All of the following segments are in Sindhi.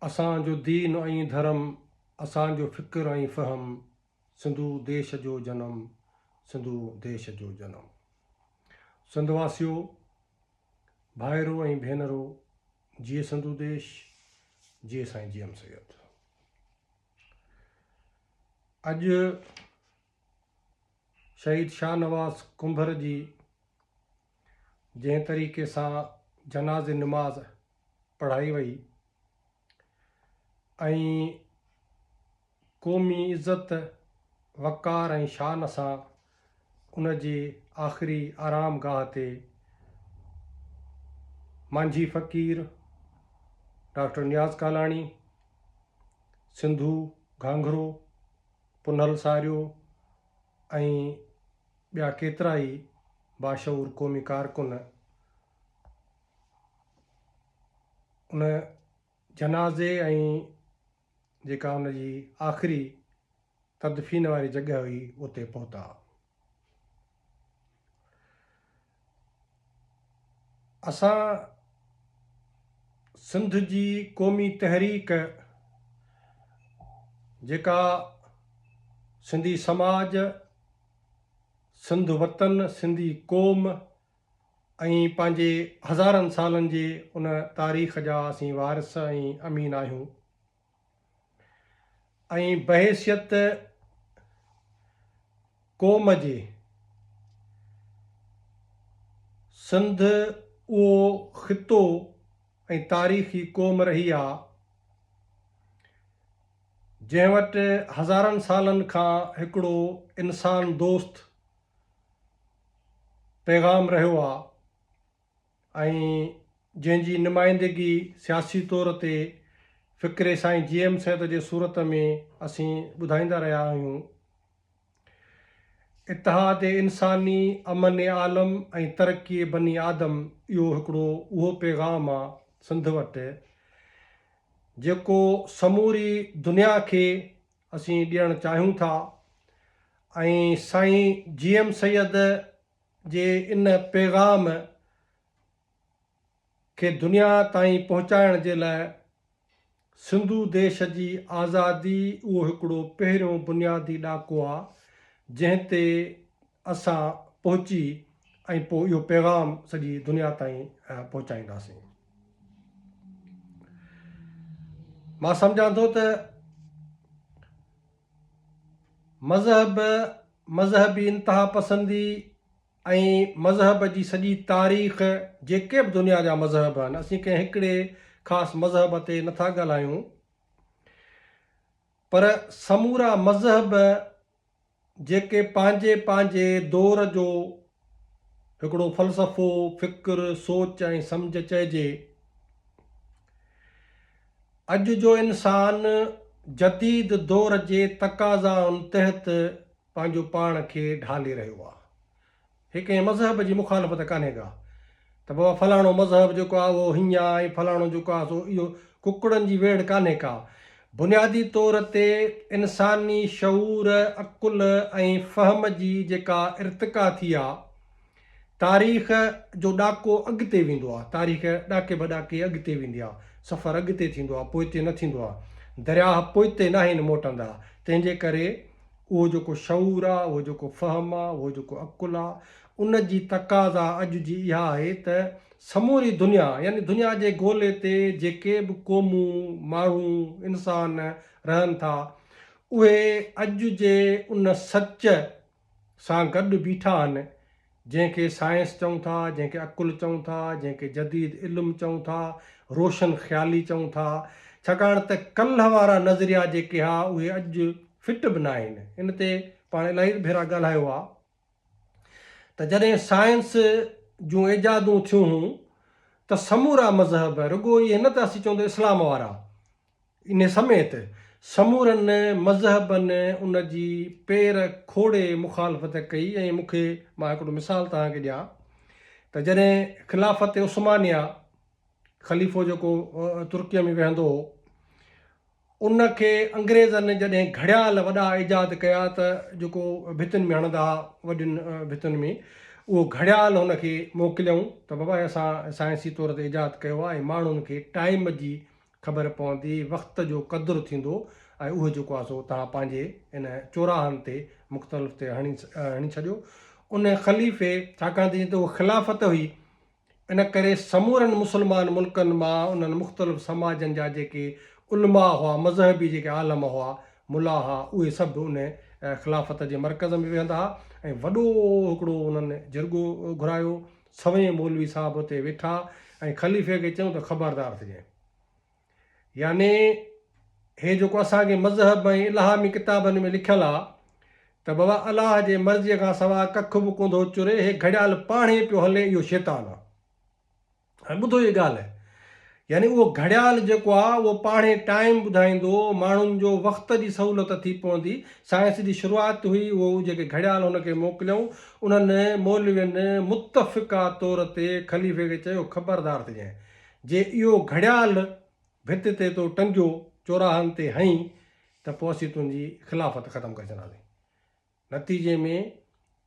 اسان جو دين ۽ ڌرم، اسان جو فڪر ۽ فهم، سنڌو ديش جو جنم، سنڌو ديش جو جنم. سنڌ واسيو، ڀائرو ۽ ڀينرو، جيئي سنڌو ديش، جيئي سائين جي ايم سيد. اڄ شهيد شاهنواز ڪنڀر جي جنهن طريقي سان جنازي نماز پڙهائي وئي ۽ قومي عزت، وقار ۽ شان سان ان جي آخري آرام گاهه تي مانجهي فقير، ڊاڪٽر نياز ڪالاڻي، سنڌو گهانگهرو، پنهل ساريو ۽ ٻيا ڪيترائي باشعور قومي ڪارڪن ان جنازي ۽ جيڪا ان جي آخري تدفين واري جڳهه هئي اتي پهتا. اسان سنڌ جي قومي تحريڪ جيڪا سنڌي سماج، سنڌ وطن، سنڌي قوم ۽ پنهنجي هزارن سالن جي ان تاريخ جا اسين وارث ۽ امين آهيون ۽ بحيثيت قوم جي سنڌ اهو خطو ۽ تاريخي قوم رهي آ جنهن وٽ هزارن سالن کان هڪڙو انسان دوست پيغام رهيو آ ۽ جنهن جي نمائندگي سياسي طور تي فڪري سائين جي ايم سيد جي صورت ۾ اسين ٻڌائيندا رهيا آهيون. اتحاد انساني، امن عالم ۽ ترقي بني آدم اهو هڪڙو اهو پيغام آ سنڌ وٽ جيڪو سموري دنيا کي اسين ڏيڻ چاهيون ٿا ۽ سائين جي ايم سيد جي ان پيغام کي دنيا تائين پهچائڻ جي لاء سنڌو ديش جي آزادي اهو هڪڙو پهريون بنيادي ڏاڪو آ جنهن تي اسان پهچي ۽ پوء اهو پيغام سڄي دنيا تائين پهچائينداسين. مان سمجهان ٿو ته مذهب، مذهبي انتها پسندي ۽ مذهب جي سڄي تاريخ جيڪي به دنيا جا مذهب آهن اسين ڪنهن هڪڙي خاص مذهب تي نٿا ڳالهايون پر سمورا مذهب جيڪي پنهنجي پنهنجي دور جو هڪڙو فلسفو، فڪر، سوچ ۽ سمجهه چئجي. اڄ جو انسان جديد دور جي تقاضائن تحت پنهنجو پاڻ کي ڍالي رهيو آهي. هي ڪنهن مذهب جي مخالفت ڪانهي ڪا ته بابا فلاڻو مذهب جيڪو آهي اهو هيئن آهي ۽ فلاڻو جيڪو آهي سو اهو ڪڪڙن جي ويڙهه ڪانهي ڪا. بنيادي طور تي انساني شعور، عقل ۽ فهم جي جيڪا ارتقا ٿي آ، تاريخ جو ڏاڪو اڳتي ويندو آ، تاريخ ڏاڪي به ڏاڪي اڳتي ويندي آ، سفر اڳتي ٿيندو آ، پوئتي نه ٿيندو آ، درياهه پوئتي ناهن موٽندا، تنهن جي ڪري اهو جيڪو شعور آ، اهو جيڪو فهم آ، اهو جيڪو عقل آ، ان جي تقاضا اڄ جي اها آهي ته سموري دنيا يعني دنيا جي گولي تي جيڪي به قومون، ماڻهو، انسان رهن ٿا، اهي اڄ جي ان سچ سان گڏ بيٺا آهن، جنهن کي سائنس چئون ٿا، جنهن کي عقل چئون ٿا، جنهن کي جديد علم چئون ٿا، روشن خيالي چئون ٿا، ڇاڪاڻ ته ڪلهه وارا نظريا جيڪي ها اهي اڄ فٽ به ناهن. ان تي پاڻ الاهي ڀيرا ڳالهايو آ ته جڏهن سائنس جون ايجادون ٿيون هون ته سمورا مذهب رڳو اهي نه ته اسين چئون ته اسلام وارا انهي سميت سمورن مذهبن ان جي پير کوڙي مخالفت ڪئي ۽ مون کي مان هڪڙو مثال توهان کي ڏيان ته جڏهن خلافت عثمانيه خليفو جيڪو ترڪيء ۾ ويهندو هو ان کي انگريزن جڏهن گهڙيال وڏا ايجاد ڪيا ته جيڪو ڀتين ۾ هڻندا ها وڏين ڀتين ۾ اهو گهڙيال هن کي موڪليائون ته بابا هي اسان سائنسي طور تي ايجاد ڪيو آهي ۽ ماڻهن کي ٽائيم جي خبر پوندي، وقت جو قدر ٿيندو ۽ اهو جيڪو آهي سو توهان پنهنجي ان چوراهن تي مختلف تي هڻي هڻي ڇڏيو. ان خليفي ڇاڪاڻ ته جيئن ته اهو خلافت هئي ان ڪري سمورن مسلمان ملڪن مان انهن مختلف سماجن جا جيڪي علماء هئا، مذهبي جيڪي عالم هئا، ملا ها، اهي سڀ ان خلافت جي مرڪز ۾ ويهندا ها ۽ وڏو هڪڙو انهن جرڳو گهرايو، سوين مولوي صاحب اتي ويٺا ۽ خليفي کي چيائون ته خبردار ٿجانء. يعني هي جيڪو اسان کي مذهب ۽ الهامي ڪتابن ۾ لکيل آ ته بابا الله جي مرضيء کان سواء ڪک به ڪونه ٿو چري، هي گهڙيال پاڻهي پيو هلي اهو شيطان آ. هاڻي ٻڌو هي ڳالهه يعني اهو گهڙيال جيڪو آ اهو پاڻهي ٽائيم ٻڌائيندو، ماڻهن جو وقت جي سهولت ٿي پوندي، سائنس جي شروعات هئي اهو جيڪي گهڙيال هن کي موڪليائون انهن مولوين متفقه طور تي خليفي کي چيو خبردار ٿجانء جي اهو گهڙيال ڀت تي تو ٽنگيو چوراهن تي هنئين ته پوء اسين تنهنجي خلافت ختم ڪري ڇڏنداسين. نتيجي ۾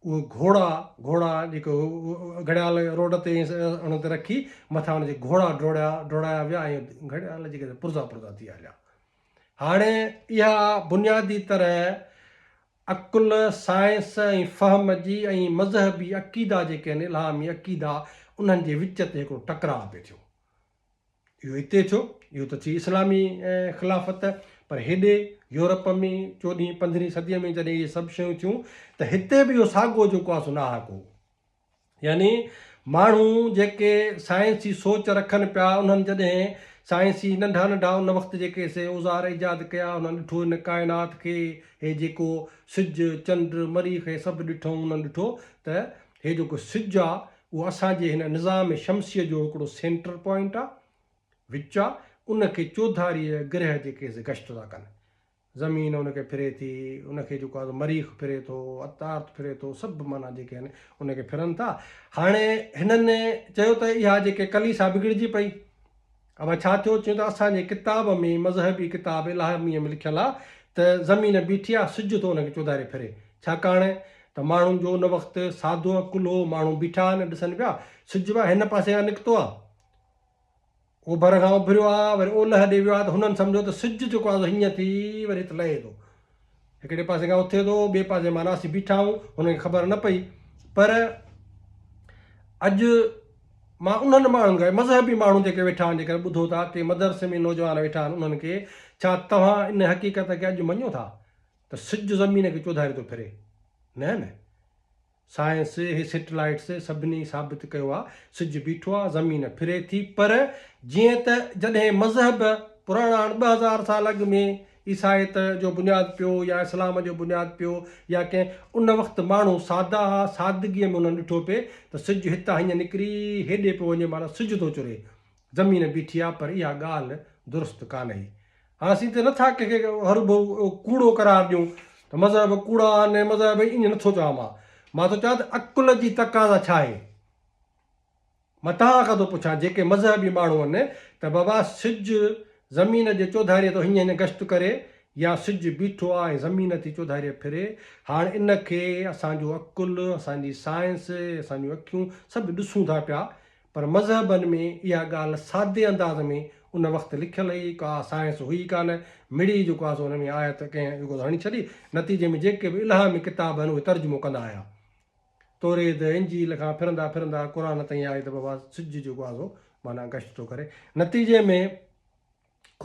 اهي گهوڙا، گهوڙا جيڪي گهڙيال روڊ تي ان تي رکي مٿان ان جي گهوڙا ڊوڙيا ڊوڙايا ويا ۽ گهڙيال جيڪي پرزا پرزا ٿي هليا. هاڻي اها بنيادي طرح عقل، سائنس ۽ فهم جي ۽ مذهبي عقيدا جيڪي آهن الهامي عقيدا انهن جي وچ تي هڪڙو ٽڪراء پئي ٿيو. اهو هتي ٿيو، اهو ته ٿي اسلامي خلافت، پر هيڏي يورپ ۾ چوڏهين پندرهين صديء ۾ جڏهن اهي سڀ شيون ٿيون ته هتي به اهو ساڳو جيڪو آهي سو ناحق هو. يعني ماڻهو جيڪي سائنسي سوچ رکن پيا انهن جڏهن سائنسي ننڍا ننڍا ان وقت جيڪي سي اوزار ايجاد ڪيا انهن ڏٺو هن ڪائنات کي هي جيڪو سج چنڊ مريخ هي سڀ ڏٺو انهن ڏٺو ته هي جيڪو سج آ اهو اسان جي هن نظام شمسيء جو هڪڙو سينٽر پوائنٽ آ وچ آ ان کي چوڌاريء گرهه جيڪي سي گشت ٿا ڪن زمين ان کي ڦري ٿي، ان کي جيڪو آهي مريخ ڦري ٿو، عطارد ڦري ٿو، سڀ معنيٰ جيڪي آهن ان کي ڦرن ٿا. هاڻي هنن چيو ته اها جيڪي ڪليسا بگڙجي پئي. ابا ڇا ٿيو؟ چيو ته اسان جي ڪتاب ۾ مذهبي ڪتاب الهاميء ۾ لکيل آهي ته زمين بيٺي آهي، سج ٿو ان کي چوڌاري ڦري. ڇاڪاڻ ته ماڻهن جو ان وقت سادو عقل هو، ماڻهو بيٺا آهن ڏسن پيا، سج به هن پاسي کان نڪتو آهي. اوڀر کان اڀريو آ وري اولهه ڏي ويو آ ته هنن سمجهيو ته سج جيڪو آ سو هيئن ٿي وري هت لهي ٿو. هڪڙي پاسي کان اٿي ٿو ٻئي پاسي معنيٰ اسين بيٺا آهيون هنن کي خبر نه پئي پر اڄ مان انهن ماڻهن کي مذهبي ماڻهو جيڪي ويٺا آهن جيڪڏهن ٻڌو ٿا ڪي مدرسي ۾ نوجوان ويٺا آهن انهن کي ڇا توهان ان حقيقت کي اڄ مڃو ٿا ته سج زمين کي چوڌاري ٿو ڦري نه نه سائنس، هي سيٽلائيٽس سڀني ثابت ڪيو آ، سج بيٺو آ، زمين ڦري ٿي، پر جيئن ته جڏهن مذهب پراڻا هاڻ 2000 سال اڳ ۾ عيسائيت جو بنياد پيو يا اسلام جو بنياد پيو يا ڪنهن ان وقت ماڻهو سادا ها، سادگيء ۾ انهن ڏٺو پئي ته سج هتان هيئن نڪري هيڏي پيو وڃي معنيٰ سج ٿو چري، زمين بيٺي آ، پر اها ڳالهه درست ڪانه هئي. هاڻ اسين ته نٿا ڪنهن کي هروڀرو ڪوڙو قرار ڏيون ته مذهب ڪوڙا آهن ۽ مذهب ائين نٿو چوان مان. مان ٿو چوان ته عقل جي تقاضا ڇا آهي؟ مان توهان کان ٿو پڇان جيڪي مذهبي ماڻهو آهن ته بابا سج زمين جي چوڌاريء ٿو هيئن هيئن گشت ڪري يا سج بيٺو آهي ۽ زمين ٿي چوڌاريء ڦري هاڻ ان کي اسان جو عقل اسان جي سائنس اسان جون اکيون سڀ ڏسون ٿا پيا پر مذهبن ۾ اها ڳالهه سادي انداز ۾ ان وقت لکيل هئي، ڪا سائنس هئي ڪانه، مڙئي جيڪو آهي سو ان ۾ آيت ڪنهن جيڪو هڻي ڇڏي، نتيجي ۾ جيڪي به الهامي ڪتاب آهن اهي ترجمو ڪندا آيا. توريت، انجيل کان ڦرندا ڦرندا قرآن تائين آئي ته بابا سج جيڪو آهي سو معنيٰ گشت ٿو ڪري. نتيجي ۾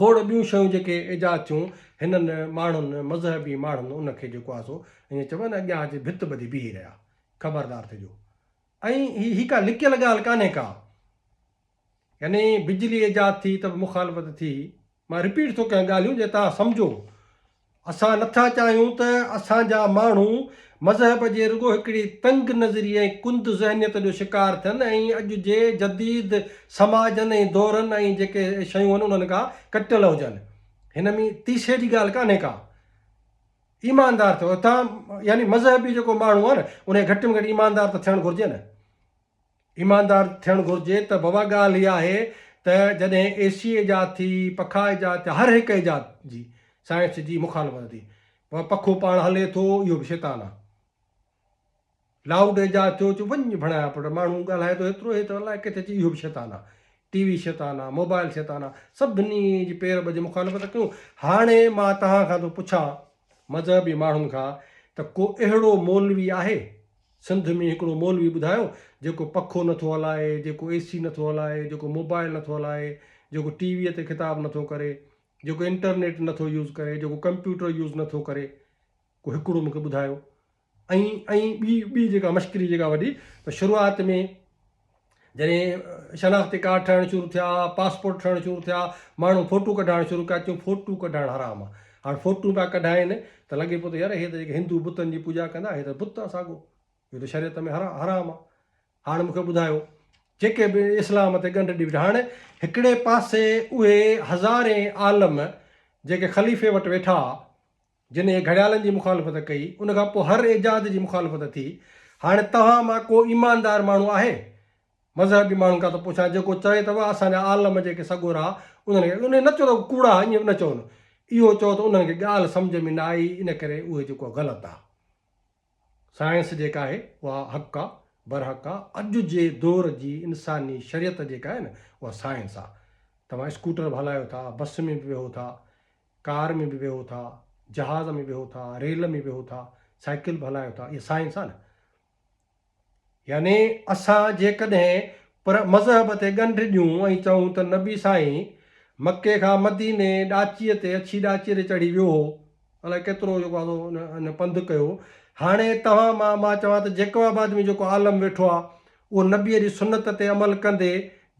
کوڙ ٻيون شيون جيڪي ايجاد ٿيون، هنن ماڻهن، مذهبي ماڻهن ان کي جيڪو آهي سو ائين چئبو آهي نه اڳيان اچي ڀت ٻڌي بيهي رهيا. خبردار ٿجو. ۽ هي هي ڪا لڪيل ڳالهه ڪانهي ڪا. يعني بجلي ايجاد ٿي ته به مخالفت ٿي. مان رپيٽ ٿو ڪيان ڳالهيون جي توهان سمجهو. اسان نٿا چاهيون ته اسان جا ماڻهو مذهب جي رڳو هڪڙي تنگ نظري ۽ ڪند ذهنيت جو شڪار ٿين ۽ اڄ جي جديد سماجن ۽ دورن ۽ جيڪي شيون آهن انهن کان ڪٽيل هجن. هن ۾ تيسي جي ڳالهه ڪانهي ڪا. ايماندار ٿيو اتان يعني مذهبي جيڪو ماڻهو آهي نه ان کي گهٽ ۾ گهٽ ايماندار ته ٿيڻ گهرجي نه ايماندار ٿيڻ گهرجي ته بابا ڳالهه اها آهي ته جڏهن اي سي ايجاد ٿي پکا ايجاد ٿيا هر هڪ ايجاد جي سائنس جي مخالفت ٿي بابا پکو پاڻ هلي ٿو اهو به شيطان آهي لائوڊ ايجاد ٿيو چو وڃ ڀڻايا پٽ ماڻهو ڳالهائي ٿو ايترو هي ته الائي ڪٿي اچي اهو به شيطان آهي. ٽي وي شيطان آ، موبائل شيطان آ، سڀني جي پير ٻڌي مخالفت ڪيون. هاڻي مان توهان کان ٿو پڇان مذهبي ماڻهن کان ته ڪو اهڙو مولوي آهي سنڌ ۾ هڪڙو مولوي ٻڌايو جيڪو پکو نٿو هلائي، جيڪو اي سي نٿو هلائي، جيڪو موبائل نٿو هلائي، جيڪو ٽي وي تي خطاب نٿو ڪري، جيڪو انٽرنيٽ نٿو يوز ڪري، جيڪو ڪمپيوٽر يوز نٿو ڪري، ڪو هڪڙو مون کي ٻڌايو. ۽ ۽ ٻي ٻي جيڪا مشڪري جيڪا وڏي ته شروعات ۾ جڏهن شناختي ڪارڊ ٺهڻ شروع ٿيا، پاسپورٽ ٺهڻ شروع ٿيا، ماڻهو فوٽو ڪڍائڻ شروع ڪيا، چيون فوٽو ڪڍائڻ حرام آ. هاڻ فوٽو پيا ڪڍائين ته لڳي پيو ته يار هي ته جيڪي هندو بتن جي پوڄا ڪندا هي ته بت آ ساڳو، اهو ته شريعت ۾ حرام آ. هاڻ مون کي ٻڌايو جيڪي به اسلام تي ڳنڍ ڏئي ويٺا، هاڻ هڪڙي پاسي اهي هزارين عالم جيڪي خليفي وٽ ويٺا جن اهي گهڙيالن جي مخالفت ڪئي، ان کان پوء هر ايجاد جي مخالفت ٿي. هاڻي توهان مان ڪو ايماندار ماڻهو آهي؟ مذهبي ماڻهن کان ٿو پڇان، جيڪو چوي ته واهه اسان جا عالم جيڪي سڳورا انهن کي، انهن نه چئو ته ڪوڙا ائين به نه چئو نه، اهو چئو ته انهن کي ڳالهه سمجهه ۾ نه آئي ان ڪري اهي جيڪو آهي غلط آهي. سائنس جيڪا آهي اها حق آ، برحق آ، اڄ جي دور جي انساني شريعت جيڪا آهي نه اها سائنس آ. توهان اسڪوٽر به هلايو ٿا، بس ۾ به ويهو ٿا، ڪار ۾ به ويهو ٿا، جهاز ۾ ويهو ٿا، ريل ۾ ويهو ٿا، سائيڪل به هلايو ٿا، اها سائنس آ نه. يعني اسان جيڪڏهن پر مذهب تي ڳنڍ ڏيون ۽ چئون ته نبي سائين مڪي کان مديني ڏاچيء تي اڇي ڏاچيء تي چڙهي ويو هو، الائي ڪيترو جيڪو آ سو ان پنڌ ڪيو. هاڻي توهان مان مان چوان ته جيڪب آباد ۾ جيڪو عالم ويٺو آ اهو نبيء جي سنت تي عمل ڪندي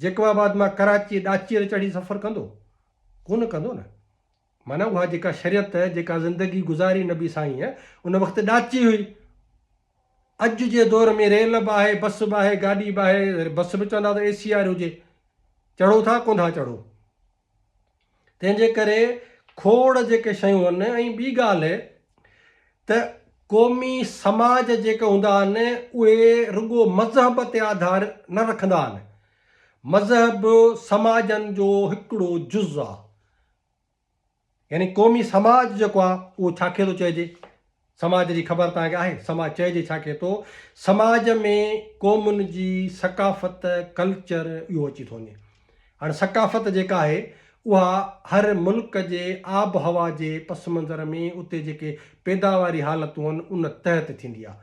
جيڪب آباد مان ڪراچيء ڏاچيء تي چڙهي سفر ڪندو؟ ڪونه ڪندو نه. معنيٰ اها جيڪا شريعت، جيڪا زندگي گذاري نبي سائينء، ان وقت ڏاچي هئي. اڄ جي دور ۾ ريل به آهي، بس به آهي، گاڏي به آهي، بس به چوندا ته اي سي واري هجي. چڙهو ٿا ڪونه ٿا چڙهو. تنهن جي ڪري کوڙ جيڪي شيون آهن ۽ ٻي ڳالهه ته قومي سماج جيڪي هوندا آهن اهي رڳو مذهب تي آڌار نه رکندا آهن. مذهب سماجن جو هڪڙو جز آ. يعني قومي سماج جيڪو آ اهو ڇا کي ٿو چئجي؟ سماج جي خبر توهان کي آهي؟ سماج چئجي ڇا کي ٿو؟ سماج ۾ قومن جي ثقافت، ڪلچر اهو اچي ٿو وڃي. هاڻي ثقافت جيڪا آهي اها هر ملڪ جي آب هوا جي پس منظر ۾ اتي جيڪي پيداواري حالتون آهن ان تحت ٿيندي آ.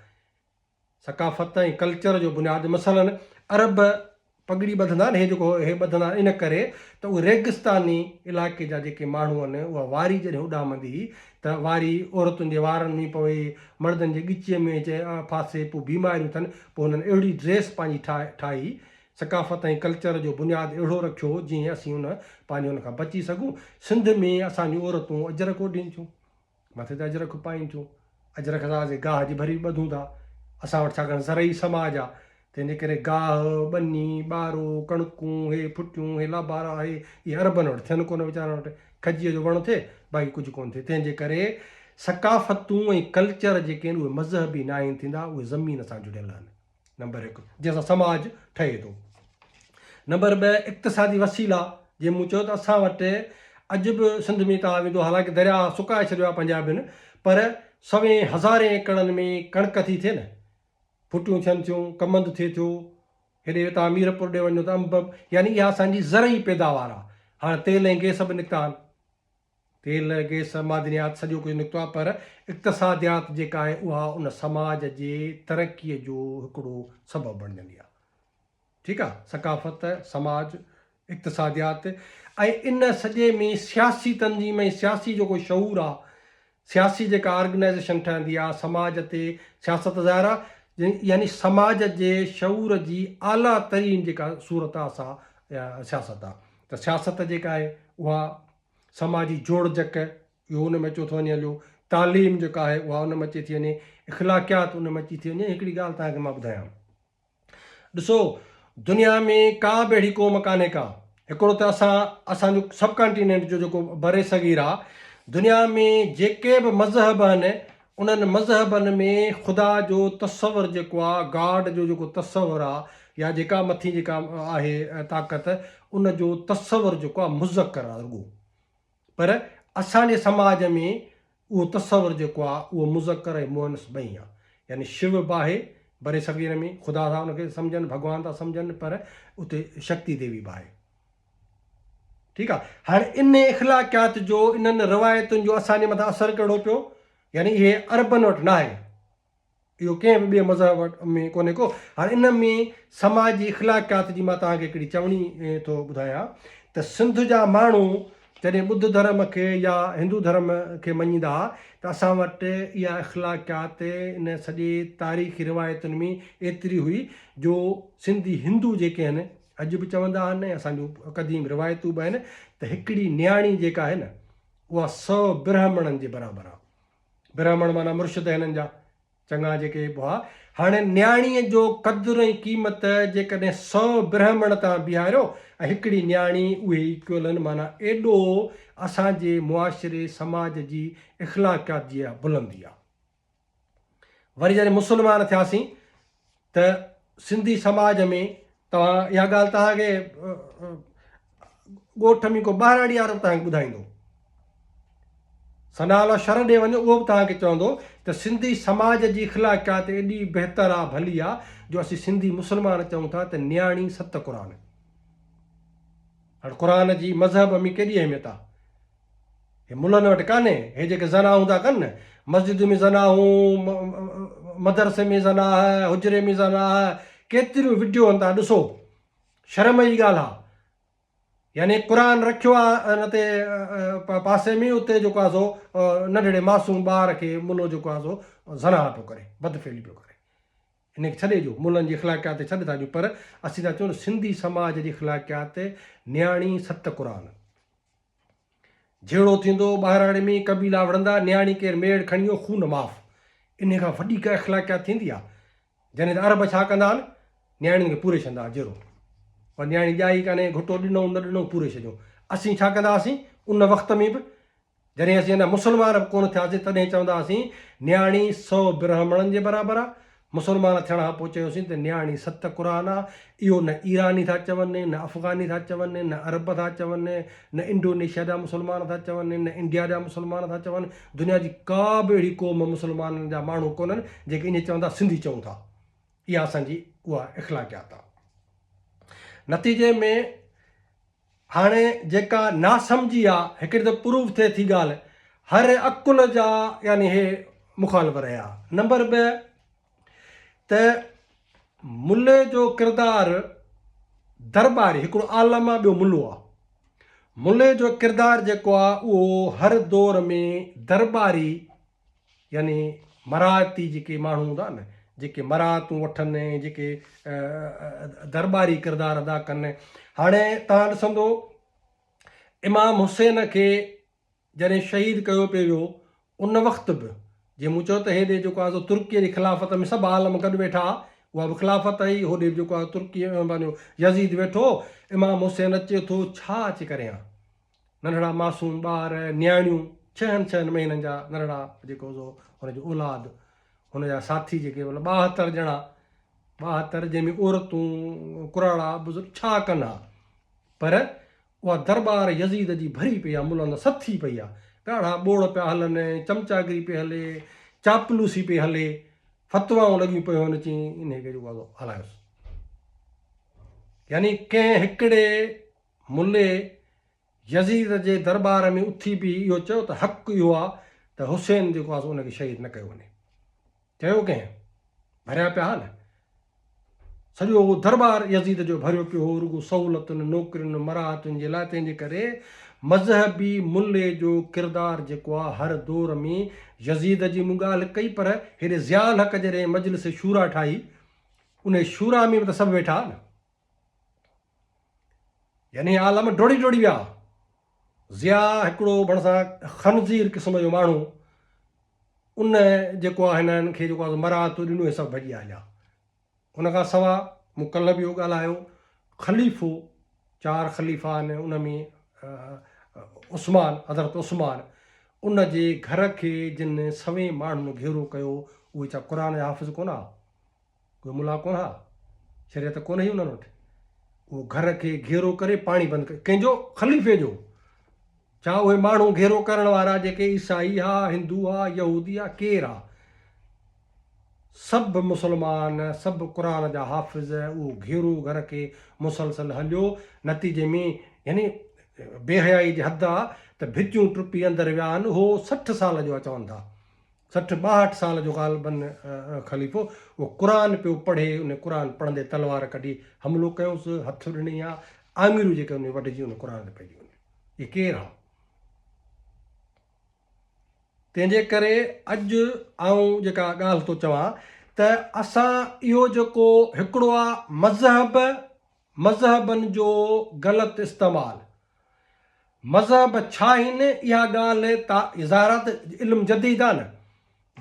ثقافت ۽ ڪلچر جو بنياد مثلاً عرب پڳڙي ٻڌندا آهن هي جيڪو هي ٻڌندا آهن ان ڪري ته اهي ريگستاني علائقي جا جيڪي ماڻهو آهن اها واري جڏهن اڏامندي هئي ته واري عورتن جي وارن ۾ پوي مردن جي ڳچيء ۾ اچي ڦاسي پوء بيماريون ٿين پوء هنن اهڙي ڊريس پنهنجي ٺاهي ثقافت ۽ ڪلچر جو بنياد اهڙو رکيو جيئن اسين ان پنهنجي ان کان بچي سگهون سنڌ ۾ اسان جون عورتون اجرڪ اوڍين ٿيون مٿي تي اجرڪ پائين ٿيون. اجرڪ سان اسين گاهه جي ڀري به ٻڌون ٿا. اسان وٽ ڇاڪاڻ زرعي سماج آ، تنهن جي ڪري گاهه، ٻني، ٻارو، ڪڻڪون، هي ڦٽيون، هي لابارا، هي اهي عربن وٽ ٿين ڪونه ويچارن وٽ کجيء جو وڻ ٿئي، باقي ڪجهه ڪونه ٿئي. تنهن جي ڪري ثقافتون ۽ ڪلچر جيڪي آهن اهي مذهبي ناهن ٿيندا، اهي زمين سان جڙيل آهن. نمبر هڪ، جنهن سان سماج ٺهي ٿو. نمبر 2، اقتصادي وسيلا، جيئن مون چيو ته اسان وٽ اڄ به سنڌ ۾ توهان ويندو حالانڪه درياهه سڪائي ڇڏيو آهي پنجابين پر سوين هزارين ايڪڙن ۾ ڪڻڪ ٿي ٿئي نه، ڦٽيون ٿين ٿيون، ڪمند ٿئي ٿيو، هيڏي توهان ميرپور ڏي وڃو ته انب، يعني اها اسان جي زرعي پيداوار آهي. هاڻ تيل ۽ گئس به نڪتا آهن. تيل، گئس، معدنيات سڄو ڪجهه نڪتو آهي پر اقتصاديات جيڪا آهي اها ان سماج جي ترقيء جو هڪڙو سبب بڻجندي آهي. ٺيڪ آهي، ثقافت، سماج، اقتصاديات ۽ ان سڄي ۾ سياسي تنظيم ۽ سياسي جيڪو شعور آهي، سياسي جيڪا آرگنائيزيشن ٺهندي آهي سماج تي سياست ظاهر آهي يعني سماج جي شعور جي اعليٰ ترين جيڪا صورت آهي سا سياست آهي ته سياست جيڪا آهي اها سماجي جوڙجڪ اهو ان ۾ اچيو ٿو وڃي هليو، تعليم جيڪا آهي اها ان ۾ اچي ٿي وڃي، اخلاقيات ان ۾ اچي ٿي وڃي. هڪڙي ڳالهه توهان کي مان ٻڌايان، ڏسو دنيا ۾ ڪا به اهڙي قوم ڪانهي ڪا، هڪڙو ته اسان اسان جو سب ڪانٽينينٽ جو جيڪو برصغير آ، دنيا ۾ جيڪي به مذهب آهن انهن مذهبن ۾ خدا جو تصور جيڪو آ، گاڊ جو جيڪو تصور آ يا جيڪا مٿين جيڪا آهي طاقت ان جو تصور جيڪو آ مذڪر آ رڳو پر اسان جي سماج ۾ اهو تصور جيڪو آ اهو مذڪر ۽ مؤنث ٻئي آ يعني شو به آهي برصغير ۾ خدا ٿا ان کي سمجهن ڀڳوان ٿا سمجهن پر اتي شڪتي ديوي به آهي. ٺيڪ آ هاڻي ان اخلاقيات جو انهن روايتن جو اسان جي مٿان اثر ڪهڙو پيو يعني اهي عربن وٽ ناهي اهو ڪنهن به ٻئي مذهب وٽ ۾ ڪونهي ڪو. هاڻي ان ۾ سماجي اخلاقيات جي مان توهان کي هڪڙي چوڻي ٿو ٻڌايان ته سنڌ جا ماڻهو جڏهن ٻڌ ڌرم کي يا هندو ڌرم کي مڃيندا ها ته اسان وٽ اها اخلاقيات ان سڄي تاريخي روايتن ۾ ايتري هئي جو سنڌي هندو جيڪي آهن اڄ به چوندا آهن ۽ اسان جون قديم روايتون به آهن ته هڪڙي نياڻي جيڪا آهي نه اها سو برهمڻن جي برابر آهي. برهمڻ معنيٰ مرشد هنن جا چڱا جيڪي به هئا. هاڻي نياڻيء جو قدر ۽ قيمت جيڪڏهن سئو برهمڻ تان بيهاريو ۽ هڪڙي نياڻي اهي ايڪيول آهن معنيٰ ايڏو اسان جي معاشري سماج جي اخلاقيات جي اها بلندي آهي. وري جڏهن مسلمان ٿياسين ته سنڌي سماج ۾ توهان اها ڳالهه توهان کي ڳوٺ ۾ ڪو ٻهراڙي وارو به توهان کي ٻڌائيندو ثناء الله شھر ڏي وڃو اهو به توهان کي چوندو ته سنڌي سماج جي اخلاقيات ايڏي بهتر آ ڀلي آ جو اسين سنڌي مسلمان چئون ٿا ته نياڻي ست قرآن هاڻ قرآن جي مذهب ۾ ڪيڏي اهميت آ هي ملن وٽ ڪانهي، هي جيڪي زناهون ٿا ڪن نه، مسجد ۾ زناهون، مدرسي ۾ زناهه، حجري ۾ زناهه، ڪيتريون وڊيو آهن تان ڏسو، شرم جي ڳالهه آ. يعني قرآن رکيو آ ان تي پاسي ۾ اتي جيڪو آ سو ننڍڙي معصوم ٻار کي ملو جيڪو آ سو زناهه پيو ڪري، بدفعلي پيو ڪري. ان کي ڇڏي ڏيو، ملن جي اخلاقيات تي ڇڏ ٿا ڏيون پر اسين ٿا چئون سنڌي سماج جي اخلاقيات نياڻي ست قرآن. جهيڙو ٿيندو، ٻاهراڙي ۾ قبيلا وڙهندا، نياڻي ڪير ميڙ کڻي ويو، خون معاف. انهي کان وڏي ڪا اخلاقيات ٿيندي آ؟ جڏهن ته عرب ڇا ڪندا آهن؟ نياڻين کي پوري ڇڏندا ها جيرو. پر نياڻي ڄائي ڪانهي، گهٽو ڏنئون نه ڏنئون پوري ڇڏيون. اسين ڇا ڪندا هئاسين؟ ان وقت ۾ به جڏهن اسين اڃا مسلمان به ڪونه ٿياسين تڏهن چوندا هئاسين نياڻي سو برهمڻن جي برابر آ. مسلمان ٿيڻ کان پوء چيوسين ته نياڻي ست قرآن آ، اهو نه ايراني ٿا چون، نه افغاني ٿا چون، نه عرب ٿا چون، نه انڊونيشيا جا مسلمان ٿا چون، نه انڊيا جا مسلمان ٿا چون، دنيا جي ڪا به اهڙي قوم مسلمانن جا ماڻهو ڪونهن جيڪي ائين چوندا سنڌي چئون ٿا. اها اسان جي اها اخلاقيات آ. نتيجي ۾ هاڻي جيڪا ناسمجهي آ، هڪڙي ته پروف ٿئي ٿي ڳالهه، هر عقل جا يعني هي مخالف رهيا. نمبر ٻه ته ملي جو ڪردار درٻاري، هڪڙو عالم آ ٻيو ملو آ. ملي جو ڪردار جيڪو آ اهو هر دور ۾ درٻاري يعني مراعتي جيڪي ماڻهو هوندا نه، جيڪي مراعتون وٺن، جيڪي درٻاري ڪردار ادا ڪن. هاڻي توهان ڏسندو امام حسين کي جڏهن شهيد ڪيو پئي ويو ان وقت به جيئن مون چيو ته هيڏي جيڪو آهي سو ترڪيء جي خلافت ۾ سڀ عالم گڏ ويٺا ها، اها به خلافت هئي، هوڏي به جيڪو آهي ترڪيء ۾ پنهنجو يزيد ويٺو هو، امام حسين اچي ٿو ڇا اچي ڪري هان؟ ننڍڙا معصوم ٻار، نياڻيون، ڇهن ڇهن مهينن جا ننڍڙا جيڪو سو هن جو اولاد، هن جا ساٿي جيڪي مطلب 72 ڄڻا، 72 جنهن ۾ عورتون، ڪراڙا، بزرگ ڇا ڪن ها؟ پر اها درٻار يزيد جي ڀري پئي آ، ملن سٿي پئي آ، ڳاڙها ٻوڙ پيا هلن، چمچاگري پئي هلي، چاپلوسي پئي هلي، فتوائون لڳيون پيون هن چي انهي کي جيڪو آ سو هلايوس. يعني ڪنهن هڪڙي ملي يزيد جي درٻار ۾ اٿي بيهي اهو چيو ته حق اهو آ ته حسين جيڪو آ سو ان کي شهيد نه ڪيو وڃي. چيو ڪنهن؟ ڀريا پيا ها نه. سڄو اهو درٻار يزيد جو ڀريو پيو هو رڳو سهولتن، نوڪرين، مراعتن جي لاء تنهن جي ڪري مذهبي ملي جو ڪردار جيڪو آ هر دور ۾ يزيد جي مون ڳالهه ڪئي پر هيڏي ضياء الحق جڏهن مجلس شوريٰ ٺاهي انهي شوريٰ ۾ به ته سڀ ويٺا ها نه. يعني عالم ڊوڙي ڊوڙي ويا. ضياء هڪڙو ڀڻسان خنزير قسم جو ماڻهو ان جيڪو آهي هنن کي جيڪو آهي مراعتون ڏنو هي سڀ ڀڄي هليا. ان کان سوا مون ڪلهه به اهو ڳالهايو خليفو چار خليفا آهن ان ۾ عثمان حضرت عثمان ان جي گهر کي جن سوين ماڻهن گهيرو ڪيو اهي ڇا قرآن جا حافظ ڪونه ها؟ اهي ملا ڪونه ها، شريعت ڪونه هئي انهن وٽ. اهو گهر کي گهيرو ڪري پاڻي بند ڪري ڪنهن جو؟ خليفي جو. ڇا اهي ماڻهو گهيرو ڪرڻ وارا جيڪي عيسائي ها، هندو ها، يهودي ها، ڪير ها؟ سڀ مسلمان، سڀ قرآن جا حافظ، اهو گهيرو گهر کي مسلسل هليو، نتيجي ۾ يعني بي حيائي جي حد آ ته ڀتيون ٽپي اندر ويا آهن. اهو 60 سال جو آ چون ٿا. 60 62 سال جو غالباً خليفو اهو قرآن پيو پڙهي ان قرآن پڙهندي تلوار ڪڍي حملو ڪيونس هٿ ڏني آ آڱريون جيڪي ان وڍجي ان قرآن تي پئجي وڃن. هي ڪير آ؟ تنهن جي ڪري اڄ آئون جيڪا ڳالهه ٿو چوان ته اسان اهو جيڪو هڪڙو آ مذهب مذهبن جو غلط استعمال مذهب ڇا آهن اها ڳالهه تا ظاهر آ ته علم جديد آ نه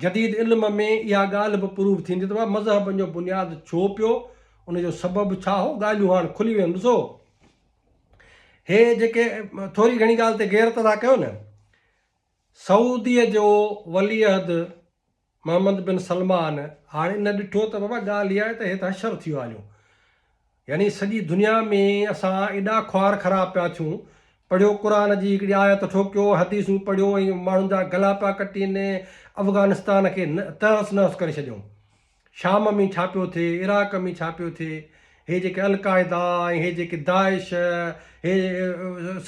جديد علم ۾ اها ڳالهه به پروف ٿيندي ته مذهبن جو بنياد ڇو پيو ان جو سبب ڇا هو ڳالهيون هاڻ کلي ويون ڏسو هي جيڪي ٿوري گهڻي ڳالهه تي غيرت ٿا ڪيو نه سعوديء جو ولي عهد محمد بن سلمان هاڻي ان ڏٺو ته بابا ڳالهه اها آهي ته هي ته حشر ٿي ويو آهيون يعني سڄي دنيا ۾ اسان ايڏا خوار خراب پيا ٿيون پڙهيو قرآن جي هڪڙي آيت ٺوڪيو حديثون پڙهيو ۽ ماڻهن جا گلا پيا ڪٽين افغانستان کي تهس نهس ڪري ڇڏيائون شام ۾ ڇا پيو ٿئي، عراق ۾ ڇا پيو ٿئي، هي جيڪي القاعده ۽ هي جيڪي داعش، هي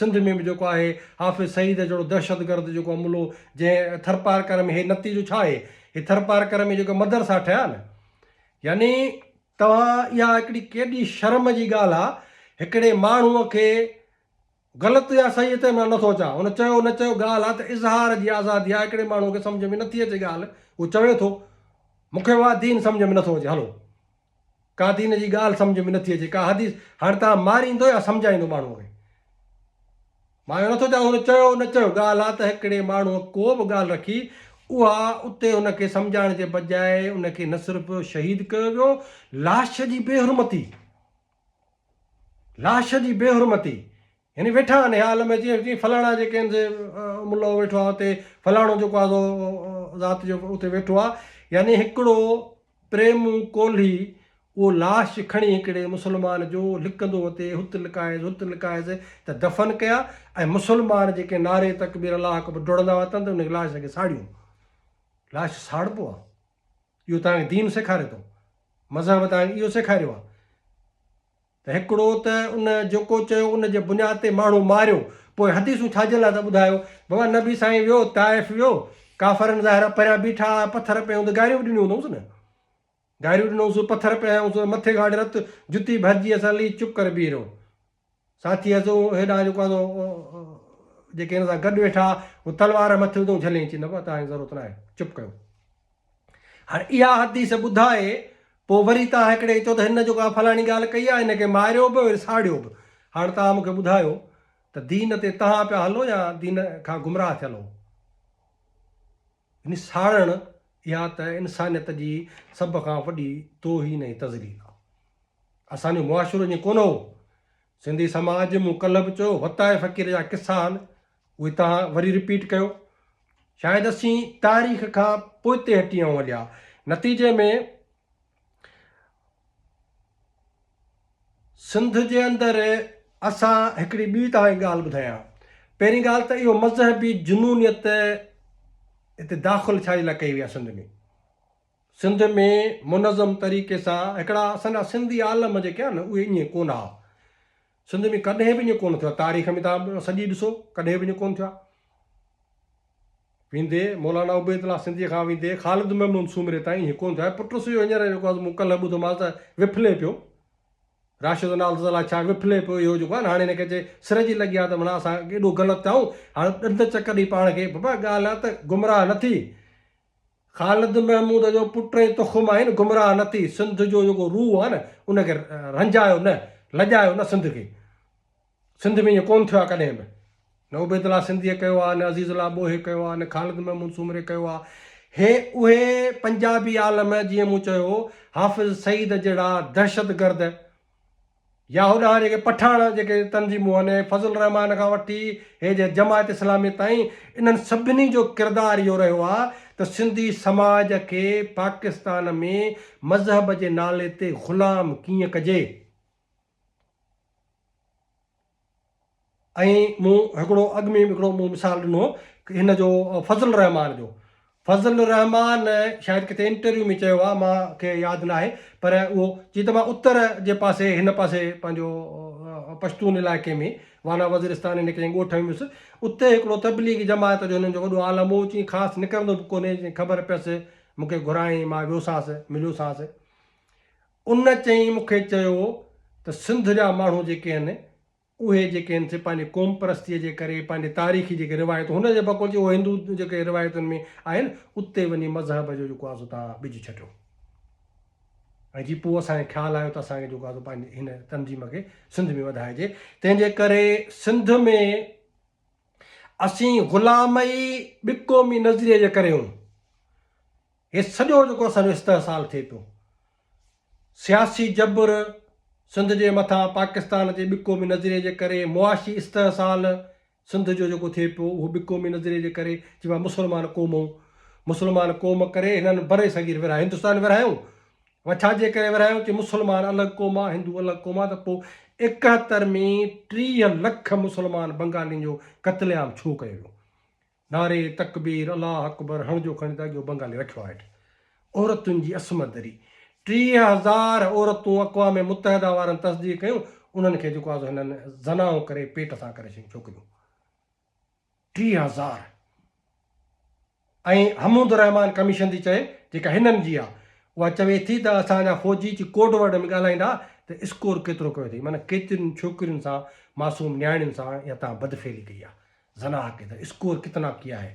سنڌ ۾ به جيڪو آهي حافظ سعيد جهڙو دهشتگرد جيڪو عملو جنهن ٿرپارڪر ۾ هي نتيجو ڇا آهي، هي ٿرپارڪر ۾ جيڪي مدرسا ٺهيا نه يعني توهان اها هڪڙي ڪيڏي شرم جي ڳالهه آهي هڪڙي ماڻهوء کي غلط يا صحيح تي مان نٿو اچان. هن چيو نه چيو ڳالهه آ ته اظهار جي آزادي آ هڪڙي ماڻهو کي سمجهه ۾ نٿي اچي ڳالهه هو چوي ٿو مون کي اها دين سمجهه ۾ نٿو اچي هلو ڪا دين جي ڳالهه سمجهه ۾ نٿي اچي ڪا حديث هاڻ توهان ماريندو يا سمجهائيندو ماڻهو کي مان اهو نٿو چوان هن چيو نه چيو ڳالهه آ ته هڪڙي ماڻهو ڪو به ڳالهه رکي اها اتي هن کي سمجهائڻ جي بجاء ان کي نه صرف شهيد ڪيو ويو لاش جي بي حرمتي لاش جي بي حرمتي يعني ويٺا آهن حال ۾ جيئن جيئن فلاڻا جيڪي آهن سي ملو ويٺو آهي اتي فلاڻو جيڪو آهي سو ذات جو اتي ويٺو آهي يعني هڪڙو پريم ڪولهي اهو لاش کڻي هڪڙي مسلمان جو لڪندو اتي هت لڪائيس هت لڪائيس ته دفن ڪيا ۽ مسلمان جيڪي نعري تڪبير الله اڪبر ڊوڙندا وتن ته ان لاش کي ساڙيون لاش ساڙبو آهي اهو توهان کي دين سيکاري ٿو، مذهب توهان کي اهو سيکاريو آهي ته هڪڙو ته ان جيڪو چيو ان جي بنياد تي ماڻهو ماريو، پوء حديثون ڇا جي لاء ٿا ٻڌايو؟ بابا نبي سائين ويو طائف ويو، ڪافرن ظاهر آهي پريان بيٺا هئا پٿر پيا هوند گاريون به ڏنيون هوندؤس نه، گاريون ڏنوس پٿر پيا هنيائونس مٿي کان وٺي رت جتي ڀرجي ويس هلي چپ ڪري بيهي رهيو. ساٿي هيس هيڏانهن جيڪو آهي سو جيڪي هن سان گڏ ويٺا هو تلوار مٿي وڌئون جهليائين چي نه بابا توهان جي ضرورت ناهي چپ ڪيو. هاڻي اها حديث ٻڌائي پوء وري توهان هڪڙي چئو ته هن جيڪو آهي فلاڻي ڳالهه ڪئي آهي هن کي ماريو به وري ساڙيو به. هاڻي توهان مون کي ٻڌايو ته دين تي توهان پيا هلو يا دين کان گمراهه ٿيل هو؟ يعني ساڙڻ اها ته انسانيت جي سڀ کان وڏي توهين ۽ تذليل آهي. اسان جو معاشرو ائين ڪونه هو. سنڌي سماج مون ڪلهه به چيو وتائي فقير جا قصا آهن اهي توهان وري رپيٽ ڪيو. شايد اسين تاريخ کان پوئتي هٽي آئون هليا. نتيجي ۾ سنڌ جي اندر اسان هڪڙي ٻي توهان کي ڳالهه ٻڌايان. پهرين ڳالهه ته اهو مذهبي جنونيت هتي داخل ڇا جي لاء ڪئي وئي آهي سنڌ ۾. سنڌ ۾ منظم طريقي سان هڪڙا اسان جا سنڌي عالم جيڪي آهن اهي ائين ڪونه ها. سنڌ ۾ ڪڏهن به ائين ڪونه ٿيو آهي. تاريخ ۾ توهان سڄي ڏسو ڪڏهن به ائين ڪونه ٿيو آهي. ويندي مولانا عبيدالله سنڌيء کان ويندي خالد محمود سومري تائين ائين ڪونه ٿيو آهي. پٽس اهو هينئر جيڪو آهي مون ڪلهه ٻڌومانس ته وڦلي پيو. راشد نالز الاء ڇا وڦلي پيو اهو جيڪو آهي نه هاڻي هن کي چي سر جي لڳي آهي ته معنيٰ اسان ايڏو غلط ٿيا آهيون هاڻي ڏند چڪ ڏئي پاڻ کي بابا ڳالهه آهي ته گمراهه نه ٿي. خالد محمود جو پٽ ۽ تخم آهين گمراهه نه ٿي سنڌ جو جيڪو روح آهي نه ان کي رنجايو نه لڄايو نه سنڌ کي سنڌ ۾ ائين ڪونه ٿيو آهي ڪڏهن به نه عبيد الله سنڌيء ڪيو آهي نه عزيز الله ٻوهي ڪيو آهي نه خالد محمود سومري ڪيو آهي هي اهي پنجابي عالم جيئن مون چيو حافظ سعيد جهڙا دهشتگرد يا هوڏانهن جيڪي پٺاڻ جيڪي تنظيمون آهن فضل الرحمان کان وٺي هي جي جماعت اسلامي تائين انهن سڀني جو ڪردار اهو رهيو آهي ته سنڌي سماج کي پاڪستان ۾ مذهب جي نالي تي غلام ڪيئن ڪجي. ۽ مون هڪڙو اڳ ۾ به هڪڙو مون مثال ڏنو هن جو فضل الرحمان جو فضل الرحمان شايد ڪٿي انٽرويو ۾ چيو آهي مان کي ياد ناهي پر اهو چي ته مان اتر جي پاسي هن پاسي پنهنجو پشتون علائقي ۾ وانا وزيرستان هن ڪنهن ڳوٺ ۾ ويس اتي هڪڙو تبليغي جماعت جو هنن جو وڏو عالم هو چيائين خاص نڪرندو به ڪونهي چيائين خبر پيس مون کي گهرايائين مان ويوسانس مليوسانس ان چيائين مون کي چيو ته سنڌ جا ماڻهو جيڪي آهن اهي جيڪي آهن سي پنهنجي قوم پرستيء جي ڪري پنهنجي تاريخي جيڪي روايتون هن جي بقول چي اهي هندو جيڪي روايتن ۾ آهن اتي وڃي مذهب جو جيڪو آهي سو تان ٻج ڇٽيو ۽ جي پوء اسان کي خيال آيو ته اسان کي جيڪو آهي سو پنهنجي هن تنظيم کي سنڌ ۾ وڌائجي تنهن جي ڪري سنڌ ۾ اسين غلام ئي ٻه قومي نظريي جي ڪري هون هي سڄو جيڪو اسان جو استحصال ٿئي پيو سياسي جبر سنڌ جي مٿان پاڪستان جي ٻه قومي نظريي جي ڪري معاشي استحصال سنڌ جو جيڪو ٿئي پيو اهو ٻه قومي نظريي جي ڪري چئبو آهي مسلمان قوم هون مسلمان قوم ڪري هنن برصغير ورهايو هندستان ورهايو وڇا جي ڪري ورهايو چي مسلمان الڳ قوم آ هندو الڳ قوم آ ته پوء 71 ۾ 30 لک مسلمان بنگالين جو قتل عام ڇو ڪيو ويو نعري تڪبير الله اڪبر هڻجو کڻي ته اڳيو بنگالي رکيو آهي هيٺ عورتن جي عصمت دري 30,000 عورتون اقوام متحده وارن تصديق ڪيون انهن کي جيڪو آهي سو هنن زنائون ڪري پيٽ سان ڪري ڇڏيون ڇوڪريون 30,000 ۽ حمود الرحمان ڪميشن ٿي چئي جيڪا هنن جي آهي اها چوي ٿي ته اسان جا فوجي چي ڪوڊ ورڊ ۾ ڳالهائيندا ته اسڪور ڪيترو ڪيو اٿئي معنيٰ ڪيترين ڇوڪرين سان معصوم نياڻين سان يا تان بدفعلي ڪئي آهي زنا ڪي ته اسڪور ڪتنا ڪيا هي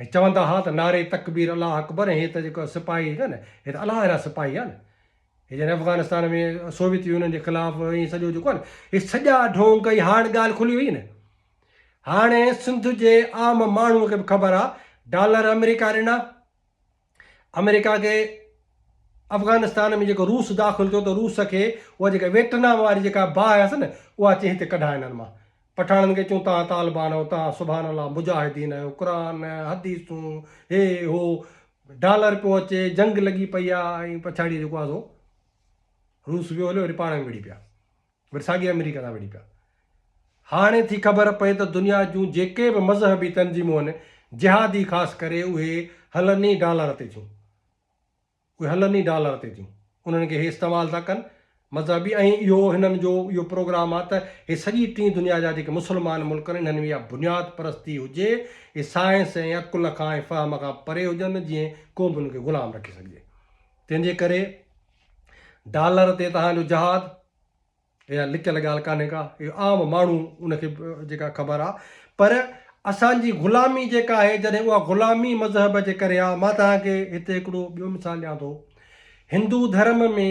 ۽ چوندا ها ته نعري تڪبير الله اڪبر ۽ هي ته جيڪو سپاهي آهن نه هي ته الله جا سپاهي آهن هي جڏهن افغانستان ۾ سوويت يونين جي خلاف ۽ سڄو جيڪو آهي هي سڄا ڍونگ ۽ هاڻ ڳالهه کلي وئي نه هاڻي سنڌ جي عام ماڻهو کي به خبر آهي ڊالر آمريڪا ڏنا آمريڪا کي افغانستان ۾ جيڪو روس داخل ٿيو ته روس کي اها جيڪا ويٽنام واري جيڪا باهه هيس نه اها اچي هتي ڪڍا هنن مان پٺاڻن کي چون توهان طالبان آهيو توهان سبحان الله مجاهدين آهيو قرآن حديثون هي هو ڊالر پيو اچي جنگ لڳي پئي آهي ۽ پڇاڙي جيڪو آهي سو روس ويو هليو وري پاڻ ۾ وڙهي پيا وري ساڳي آمريڪا سان وڙهي پيا. هاڻي ٿي خبر پئي ته دنيا جون جيڪي به مذهبي تنظيمون آهن، جهادي خاص ڪري اهي هلن ئي ڊالر تي ٿيون. اهي هلن ئي ڊالر تي ٿيون. انهن کي هي استعمال ٿا ڪن مذهبي ۽ اهو هنن جو اهو پروگرام آهي ته هي سڄي ٽين دنيا جا جيڪي مسلمان ملڪ آهن انهن ۾ اها بنياد پرستي هجي، اهي سائنس ۽ عقل کان ۽ فهم کان پري هجن جيئن قومن کي غلام رکي سگهجي. تنهن جي ڪري ڊالر تي توهان جو جهاد اها لڪيل ڳالهه ڪانهي ڪا، اهو عام ماڻهو ان کي جيڪا خبر آ پر اسان جي غلامي جيڪا آهي جڏهن اها غلامي مذهب جي ڪري آ مان توهان کي هتي هڪڙو ٻيو مثال ڏيان ٿو هندو ڌرم ۾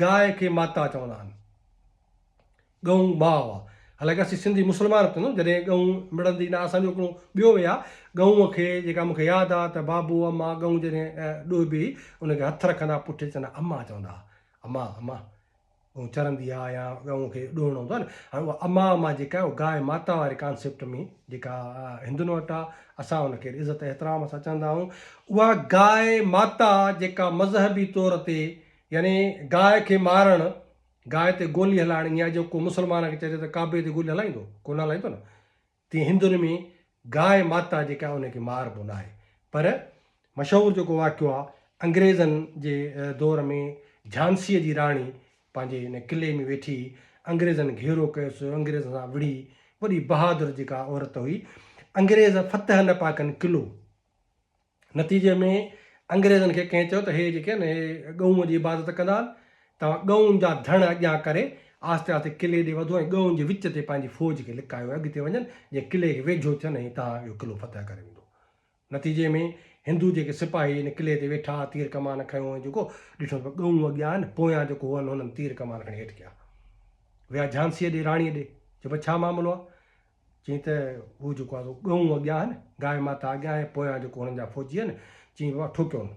گاء کي ماتا چوندا آهن ڳئون ماء آ حالانڪه اسين سنڌي مسلمان به ٿيندو جڏهن ڳئون مڙندي نه اسان جو هڪڙو ٻيو وي آ ڳئون کي جيڪا مون کي ياد آ ته بابو اما ڳئون جڏهن ڏوهبي هئي ان کي هٿ رکندا پٺي چوندا اما چوندا اما اما ڳئون چرندي آ يا ڳئون کي ڏوهڻو هوندو آ نه هاڻي اها اما اما جيڪا آهي اها گاء ماتا واري ڪانسيپٽ ۾ جيڪا هندن وٽ آ اسان ان کي عزت احترام سان چوندا آهيون اها گاء ماتا جيڪا مذهبي طور تي يعني گاء کي مارڻ گاء تي گولي هلائڻ ائين آهي جو ڪو مسلمان کي چئجي ته ڪعبي تي گولي هلائيندو ڪونه هلائيندو نه تيئن هندن ۾ گاء ماتا جيڪا آهي ان کي ماربو ناهي پر مشهور جيڪو واقعو آهي انگريزن جي دور ۾ جھانسيء جي راڻي پنهنجي ان قلعي ۾ ويٺي انگريزن گهيرو ڪيس انگريزن سان وڙهي وڏي بهادر جيڪا عورت هئي انگريز فتح نه پيا ڪن قلعو نتيجي ۾ انگريزن کي ڪنهن چيو ته هي جيڪي آهن اهي ڳئون جي عبادت ڪندا آهن، توهان ڳئون جا ڌڻ اڳيان ڪري آهستي آهستي قلعي ڏي وڌو ۽ ڳئون جي وچ تي پنهنجي فوج کي لڪايو ۽ اڳتي وڃن جيئن قلعي کي ويجهو ٿين ۽ توهان اهو قلعو فتح ڪري ويندو. نتيجي ۾ هندو جيڪي سپاهي ان قلعي تي ويٺا تير ڪمان کنيو ۽ جيڪو ڏٺو ته ڳئون اڳيان آهن پويان جيڪو هئن هنن تير ڪمان کڻي هيٺ ڪيا ويا جھانسيء ڏي راڻيء ڏي چيو ڀئي ڇا معاملو آهي؟ چيائين ته هو جيڪو آهي سو ڳئون اڳيان آهن، گاء ماتا اڳيان آهي، پويان جيڪو هنن جا فوجي آهن. چيائين بابا ٺوڪيو هن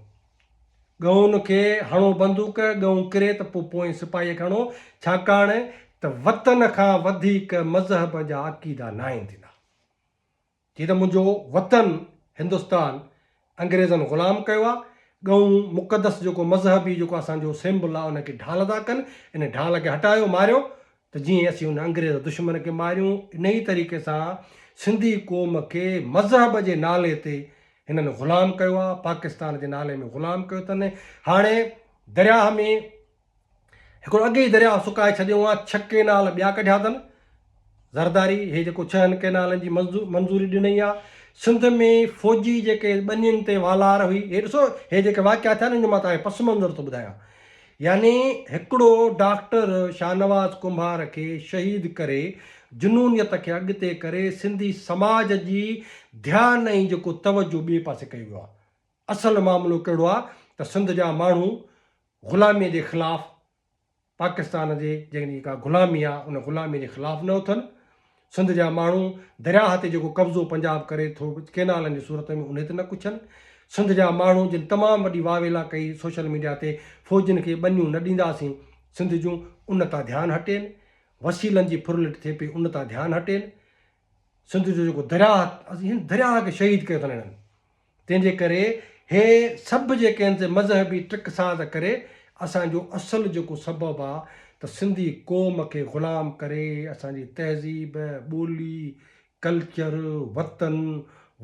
ڳئون کي، هڻو بندوق، ڳئون ڪري ته پوء پوئين سپاهيء کي هڻو، ڇاڪاڻ ته وطن کان وڌيڪ مذهب جا عقيدا ناهن ٿيندا. چيائين ته منهنجو وطن هندستان انگريزن غلام ڪيو آ، ڳئون مقدس جيڪو مذهبي جيڪو اسان جو سيمبل آ ان کي ڍال ٿا ڪن، ان ڍال کي هٽايو ماريو ته جيئن اسين ان انگريز دشمن کي ماريون، انهي طريقي سان سنڌي قوم کي مذهب جي نالي تي هنن غلام ڪيو آ، پاڪستان جي نالي ۾ غلام ڪيو اٿن، هاڻي درياهه ۾ هڪڙو اڳي ئي درياهه سڪائي ڇڏيو آ، ڇهه ڪينال ٻيا ڪڍيا اٿن، زرداري هي جيڪو ڇهن ڪئنالن جي منظوري ڏنئي آ، سنڌ ۾ فوجي جيڪي ٻنين تي والار هئي، هي ڏسو هي جيڪي واقعا ٿيا آهن ان جو مان توهان کي پس منظر ٿو ٻڌايان. يعني هڪڙو ڊاڪٽر شاهنواز ڪنڀار کي شهيد ڪري جنونيت کي اڳتي ڪري سنڌي سماج جي ڌيان ۽ جيڪو توجه ٻئي پاسي ڪيو ويو آ. اصل معاملو ڪهڙو آ ته سنڌ جا ماڻهو غلامي جي خلاف پاڪستان جي جنهن جي ڪا غلامي آ ان غلامي جي خلاف نه اٿن. سنڌ جا ماڻهو درياهه تي جيڪو قبضو پنجاب ڪري ٿو ڪينالن جي صورت ۾ انهي تي نه ڪڇن. سنڌ جا ماڻهو جن تمام وڏي واويلا ڪئي سوشل ميڊيا تي فوجين کي ٻنيون نه ڏينداسين سنڌ جون ان تان ڌيان هٽين. وسيلن جي ڦرلٽ ٿئي پئي ان تان ڌيان هٽين. سنڌ جو جيڪو درياهه هن درياهه کي شهيد ڪيو اٿن هنن تنهن جي ڪري هي سڀ جيڪي آهن سي مذهبي ٽڪ ساز ڪري اسان جو اصل جيڪو سبب آ ته سنڌي قوم کي غلام ڪري اسان جي تهذيب، ٻولي، ڪلچر، وطن،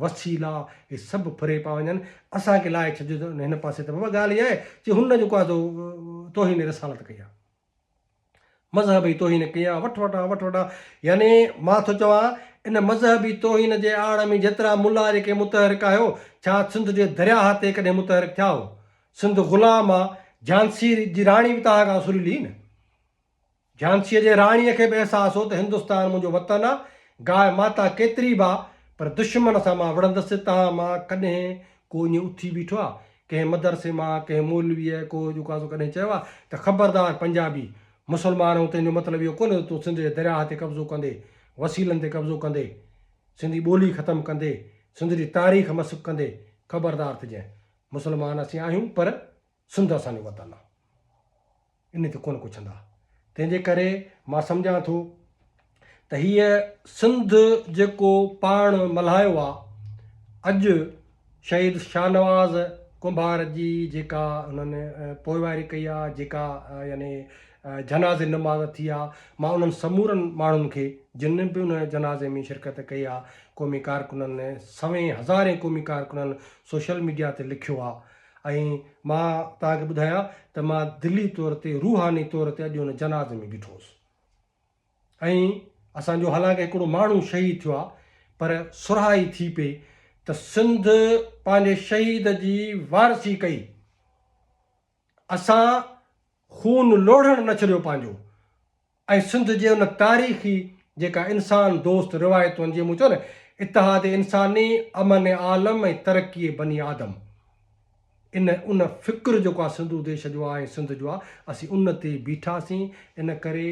وسيلا هي سڀ ڦري پيا وڃن اسان کي لاهي ڇڏجو هن پاسي ته بابا ڳالهه اها آهي چي هن جيڪو آ سو توهين رسالت ڪئي آ. مذهبي توهين ڪئي آ، وٺ وٺان وٺ وٺان يعني مان ٿو چوان ان مذهبي توهين جي آڙ ۾ جيترا ملا جيڪي متحرڪ آهيو ڇا سنڌ جي درياهه تي ڪڏهن متحرڪ ٿيا هو؟ سنڌ غلام آ، جهانسي جي راڻي به توهان کان سريلي نه. جهانسيء جي راڻيء کي به احساس هو ته هندستان منهنجو وطن آ، گاء ماتا ڪيتري به آ پر دشمن سان مان وڙهندس، توهان مان ڪڏهن ڪو ائين اٿي بيٺو آ؟ ڪنهن مدرسي مان ڪنهن مولويء ڪو جيڪو آ سو ڪڏهن چيو آ ته خبردار پنجابي مسلمان آهون تنهن جو مطلب اهو ڪونهي ته تون سنڌ جي درياهه تي قبضو ڪندي، وسيلن تي قبضو ڪندي، سنڌي ٻولي ختم ڪندي، سنڌ جي تاريخ مسخ ڪندي، خبردار ٿجين. مسلمان اسين آهيون پر سنڌ اسان جو وطن آ. ان تي ڪونه ڪڇندا. تنهن جي ڪري مان سمجهان ٿو ته هيء سنڌ جيڪو پاڻ ملهايو آ، اڄ شهيد شاهنواز ڪنڀار جي جيڪا انهن پوئواري ڪئي آ، جيڪا يعني جنازي نماز ٿي آ، مان انهن سمورن ماڻهن کي جن به ان جنازي ۾ شرڪت ڪئي آ، قومي ڪارڪنن، سوين هزارين قومي ڪارڪنن سوشل ميڊيا تي لکيو آ ۽ مان توهان کي ٻڌايان ته مان دلي طور تي روحاني طور تي اڄ ان جنازي ۾ بيٺو هوس ۽ اسان جو حالانڪه هڪڙو ماڻهو شهيد ٿيو آ پر سرهائي ٿي پئي ته سنڌ پنهنجي شهيد جي وارثي ڪئي اسان خون لوڙهڻ نه ڇڏيو پنهنجو ۽ سنڌ جي ان تاريخي جيڪا انسان دوست روايتون جيئن مون چيو نه اتحاد انساني، امن عالم ۽ ترقي بني آدم ان ان فڪر جيڪو آ سنڌو ديش جو آ ۽ سنڌ جو آ اسين ان تي بيٺاسين ان ڪري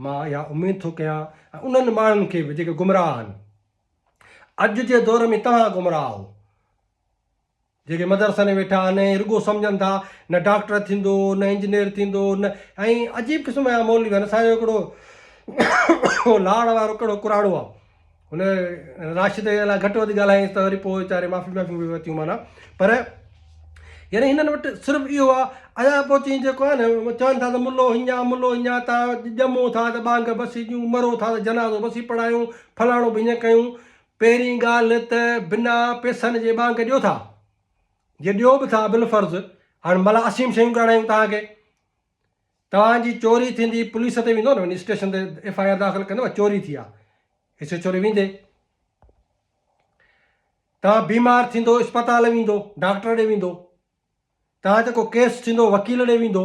مان اها اميد ٿو ڪيان ۽ انهن ماڻهن کي به جيڪي گمراهه آهن اڄ جي دور ۾ توهان گمراهه آهو. جيڪي مدرسن ۾ ويٺا آهن ۽ رڳو سمجهن ٿا نه ڊاڪٽر ٿيندو نه انجنيئر ٿيندو نه ۽ عجيب قسم جا مولوي آهن اسان جو هڪڙو لاڙ وارو ڪهڙو ڪراڙو آهي هن راشد جي لاء گهٽ وڌ ڳالهائينس ته وري پوء ويچاري معافي معافيون به ورتيون معنيٰ پر يعني هنن وٽ صرف اهو آهي اڃا پوء چئين جيڪو آهي نه چون ٿا ته ملو هيئن آ ملو هيئن آ تان ڄمو ٿا ته ٻانگ بسي ڏيون مرو ٿا ته جنازو بسي پڙهايون فلاڻو به هيئن ڪيون پهرين ڳالهه ته بنا پئسن جي ٻانگ ڏيو ٿا؟ جي ڏيو به ٿا بالفرض هاڻ ملا اسين به شيون ڳاڙايون توهان کي. توهان جي چوري ٿيندي پوليس تي ويندو نه وڃي اسٽيشن تي ايف I R داخل ڪندو چوري ٿي آ ايس ايڇ او ڏي ويندي. توهان بيمار ٿيندو اسپتال ويندو ڊاڪٽر ڏي ويندو. توهان تي ڪو ڪيس ٿيندو وڪيل ڏي ويندو.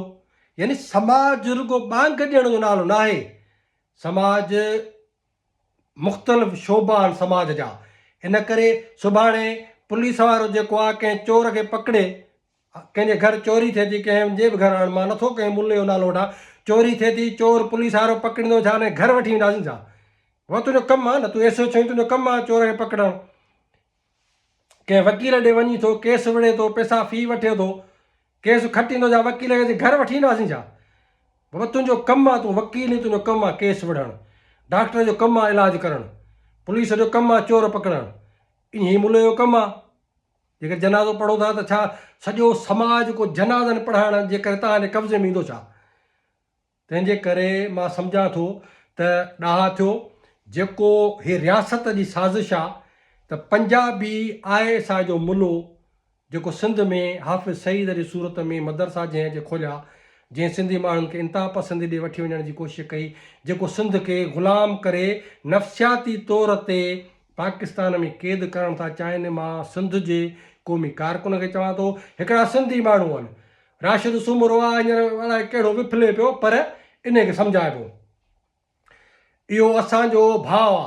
يعني سماج رڳو ٻانگ ڏيڻ جو نالو ناهي. سماج مختلف شعبا آهن سماج جا ان ڪري سڀاڻي پوليس وارو جيڪو آهي ڪنهن چور کي پڪڙي ڪنهن جي گهر چوري ٿئي ٿي ڪنهن جي به گهر هاڻ مان نٿو ڪنهن ملي جو نالو وٺان چوري ٿئي ٿي چور پوليس وارو پڪڙيندو ڇا ان کي گهر وٺي وينداسين ڇا بابا تنهنجو ڪم آهي نه تون ايس ايڇ او آهين تنهنجو ڪم آهي چور کي پڪڙڻ ڪنهن وڪيل ڏي وڃي ٿو، ڪيس وڙهي ٿو، پئسا في وٺي ٿو، ڪيس کٽيندو ڇا وڪيل کي گهر وٺي اينداسين ڇا؟ بابا تنهنجو ڪم آ تون وڪيل آهين تنهنجو ڪم آ ڪيس وڙهڻ، ڊاڪٽر جو ڪم آ علاج ڪرڻ، پوليس جو ڪم آ چور پڪڙڻ، ائين ئي ملي جو ڪم آ. جيڪر جنازو پڙهو ٿا ته ڇا سڄو سماج ڪو جنازن پڙهائڻ جي ڪري توهان جي قبضي ۾ ايندو ڇا؟ تنهن جي ڪري مان سمجهان ٿو ته ڏاها ٿيو، جيڪو هي رياست جي سازش آ ته پنجابي I S I جو ملو جيڪو سنڌ ۾ حافظ سعيد جي صورت ۾ مدرسا جنهن اچي کوليا جنهن سنڌي ماڻهن کي انتها پسندي ڏي وٺي وڃڻ جي ڪوشش ڪئي، جيڪو سنڌ کي غلام ڪري نفسياتي طور تي پاڪستان ۾ قيد ڪرڻ ٿا چاهين، مان سنڌ جي قومي ڪارڪن کي چوان ٿو، هڪڙا سنڌي ماڻهو آهن، راشد سومرو آ هينئر الائي ڪهڙو وڦلي پيو پر انهي کي سمجهائبو. اهو اسان جو ڀاء آ،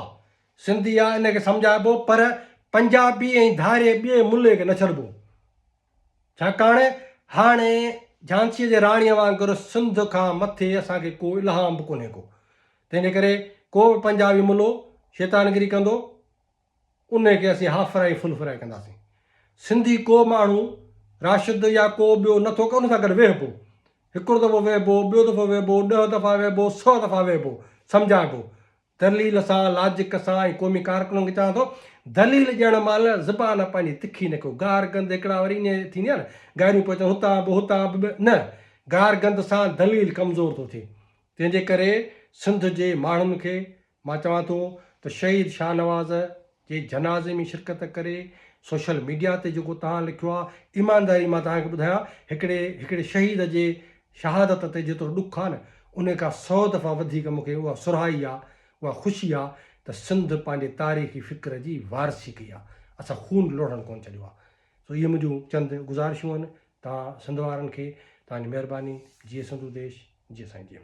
سنڌي آ، ان کي سمجهائبو پر پنجابي ۽ ڌارئي ٻئي ملي کي نه ڇڏبو. ڇاڪاڻ هاڻي جهانسيء جي راڻيء وانگر سنڌ کان مٿي اسان کي ڪو الهام به ڪونهي ڪو. تنهنجي ڪري ڪو به پنجابي ملو شيطانگري ڪندو، انهي کي اسين هاف فرائي فل فرائي ڪنداسين. سنڌي ڪو ماڻهو راشد يا ڪو ٻيو نه ٿو ان سان گڏ ويهبو. هڪڙو دفعو ويهبو، ٻيو دفعو ويهبو، ڏهه دفعا ويهبو، سو دفعا ويهبو، سمجهائبو. دليل سان، لاجڪ سان ۽ قومي ڪارڪنن کي چوان ٿو، دليل ڏيڻ مهل زبان پنهنجي تکي نه ڪيو. گار گند هڪڙا وري ائين ٿيندي آهي نه، گاريون پوء چون هتان به هتان به نه، گار گند سان دليل ڪمزور ٿو ٿئي. تنهن جي ڪري سنڌ جي ماڻهن کي مان چوان ٿو ته شهيد شاهنواز جي جنازي ۾ شرڪت ڪري سوشل ميڊيا تي جيڪو توهان لکيو آهي ايمانداري مان توهان کي ٻڌايان هڪڙي هڪڙي شهيد جي شهادت تي جيترو ڏک آهي نه ان کان سو دفعا وڌيڪ مون کي اها سرهائي آهي اها خوشي آهي ته سنڌ پنهنجي تاريخي فڪر جي وارثي ڪئي آهي اسان خون لوڙهڻ ڪونه ڇڏيو آهي سو اهي منهنجون چند گذارشون آهن توهان سنڌ وارن کي توهان جي مهرباني جيئي سنڌو ديش جيئي سائين جي ايم.